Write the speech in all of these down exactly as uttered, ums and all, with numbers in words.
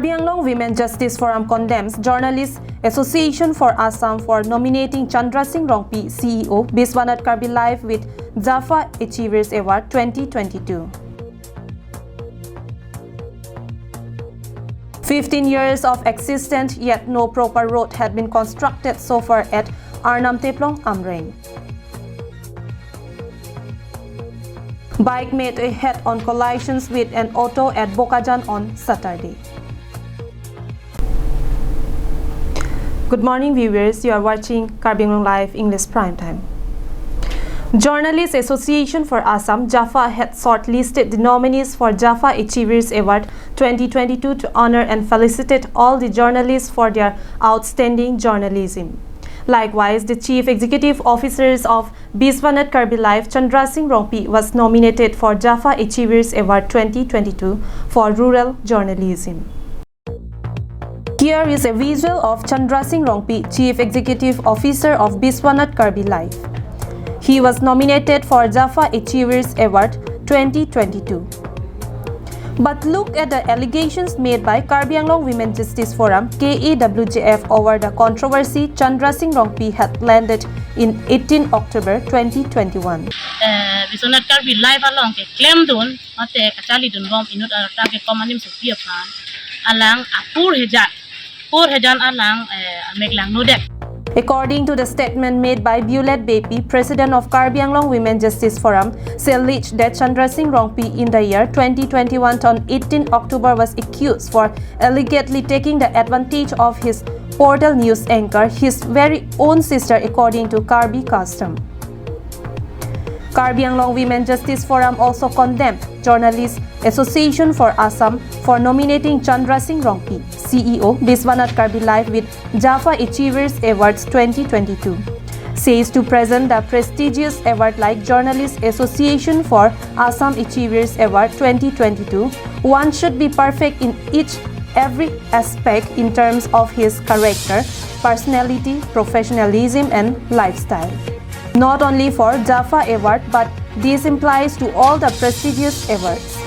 Karbi Anglong Women Justice Forum condemns Journalist Association for Assam for nominating Chandra Singh Rongpi, C E O, Biswanath Karbi Live with Jaffa Achievers Award twenty twenty-two. Fifteen years of existence, yet no proper road had been constructed so far at Arnam Teplong, Amreng. Bike made a head-on collisions with an auto at Bokajan on Saturday. Good morning, viewers. You are watching Karbi Anglong Live English Prime Time. Journalist Association for Assam, JAFA, had shortlisted the nominees for JAFA Achievers Award twenty twenty-two to honor and felicitate all the journalists for their outstanding journalism. Likewise, the Chief Executive Officers of Biswanath Karbi Live, Chandra Singh Rongpi, was nominated for JAFA Achievers Award twenty twenty-two for rural journalism. Here is a visual of Chandra Singh Rongpi, Chief Executive Officer of Biswanath Karbi Live. He was nominated for JAFA Achievers Award twenty twenty-two. But look at the allegations made by Karbi Anglong Women Justice Forum, K A W J F, over the controversy Chandra Singh Rongpi had landed in eighteen October twenty twenty-one. Eh, Biswanath Karbi Live along keklemdun mate kachalidunbom inut arta kekom animsopi aphan alang apor hejan, apor hejan alang, eh, amek langnodet. According to the statement made by Violet Beypi, President of Karbi Anglong Women Justice Forum, she alleged that Chandra Singh Rongpi in the year twenty twenty-one on eighteen October was accused for allegedly taking the advantage of his portal news anchor, his very own sister, according to Karbi custom. Karbi Anglong Women Justice Forum also condemned Journalist Association for Assam for nominating Chandra Singh Rongpi, C E O, Biswanath Karbi Live with JAFA Achievers Awards twenty twenty-two. Says to present the prestigious award like Journalist Association for Assam Achievers Award twenty twenty-two, one should be perfect in each every aspect in terms of his character, personality, professionalism and lifestyle. Not only for JAFA Award, but this implies to all the prestigious awards.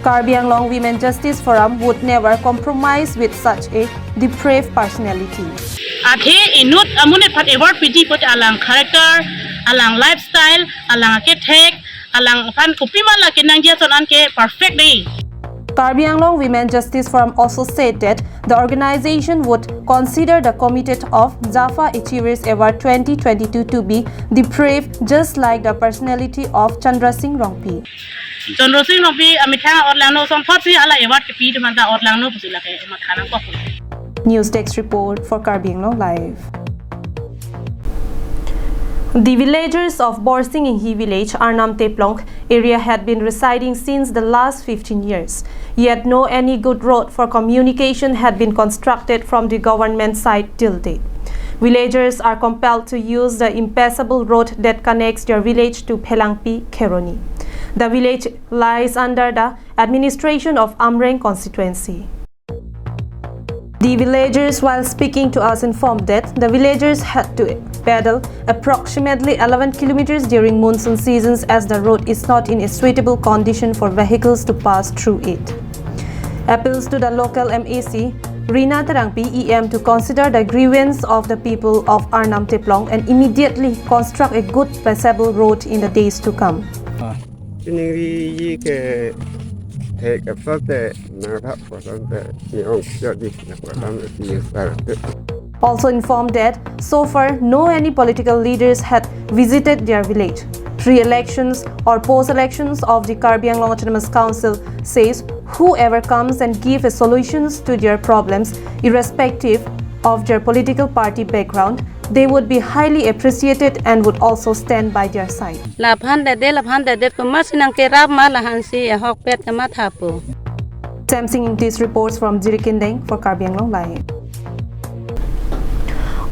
Karbi Anglong Women Justice Forum would never compromise with such a depraved personality. Athe inut amonit aphan award piji pote alang character, alang lifestyle, alang akethek, alang aphan kopima la kenangji ason anke perfect dei. Karbi Anglong Women Justice Forum also said that the organization would consider the committee of JAFA Achievers Award twenty twenty-two to be depraved, just like the personality of Chandra Singh Rongpi. Chandra Singh Rongpi amethang orlangno, somphot si hala award kepi atum anta orlangno pusi lake matha nangkok. News Desk Report for Karbi Anglong Live. The villagers of Borsing Inghi village, Arnam Teplong area had been residing since the last fifteen years. Yet no any good road for communication had been constructed from the government side till date. Villagers are compelled to use the impassable road that connects their village to Phelangpi Kheroni. The village lies under the administration of Amreng constituency. The villagers, while speaking to us, informed that the villagers had to paddle approximately eleven kilometers during monsoon seasons, as the road is not in a suitable condition for vehicles to pass through it. Appeals to the local M A C, Rina Terangpi, E M, to consider the grievance of the people of Arnam Teplong and immediately construct a good passable road in the days to come. Chiningri yi ke thek apsate nangthap pasante ni ong jadi na pasante ti sar. Also informed that so far no any political leaders had visited their village. Pre-elections or post-elections of the Karbi Anglong Autonomous Council says whoever comes and give a solutions to their problems, irrespective of their political party background, they would be highly appreciated and would also stand by their side. Laphan dede, laphan dede, komat si nangkerap ma lahan si ahokpet kamathapo. Samsing Ingtis reports from Jirikindeng for Karbi Anglong Live.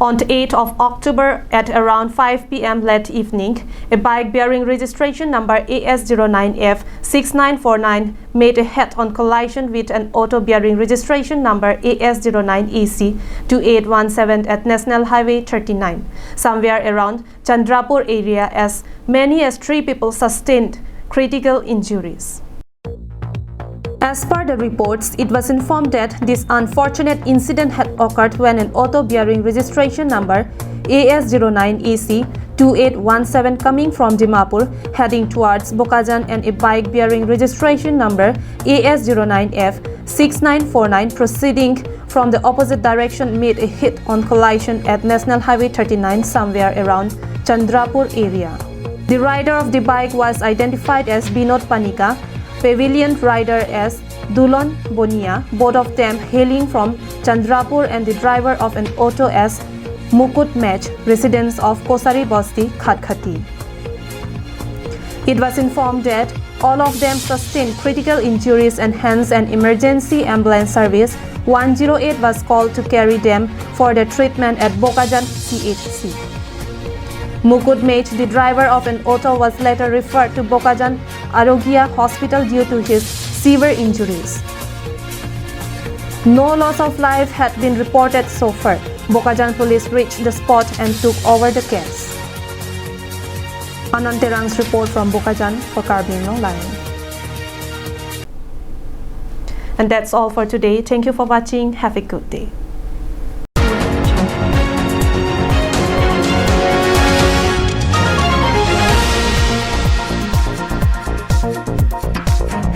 On the eighth of October at around five P M late evening, a bike bearing registration number A S zero nine F six nine four nine made a head-on collision with an auto bearing registration number A S zero nine A C two eight one seven at National Highway thirty-nine, somewhere around Chandrapur area, as many as three people sustained critical injuries. As per the reports, it was informed that this unfortunate incident had occurred when an auto bearing registration number A S zero nine A C two eight one seven coming from Dimapur heading towards Bokajan and a bike bearing registration number A S zero nine F six nine four nine proceeding from the opposite direction made a hit-on collision at National Highway thirty-nine somewhere around Chandrapur area. The rider of the bike was identified as Binod Panika, Pavilion rider as Dulon Bonia, both of them hailing from Chandrapur, and the driver of an auto as Mukut Mech, residents of Kosari Bosti, Khatkhati. It was informed that all of them sustained critical injuries and hence an emergency ambulance service one zero eight was called to carry them for their treatment at Bokajan C H C. Mukut Mech, the driver of an auto, was later referred to Bokajan Arogya Hospital due to his severe injuries. No loss of life had been reported so far. Bokajan police reached the spot and took over the case. Anand Terang's report from Bokajan for Karbi Anglong Live. And that's all for today. Thank you for watching. Have a good day.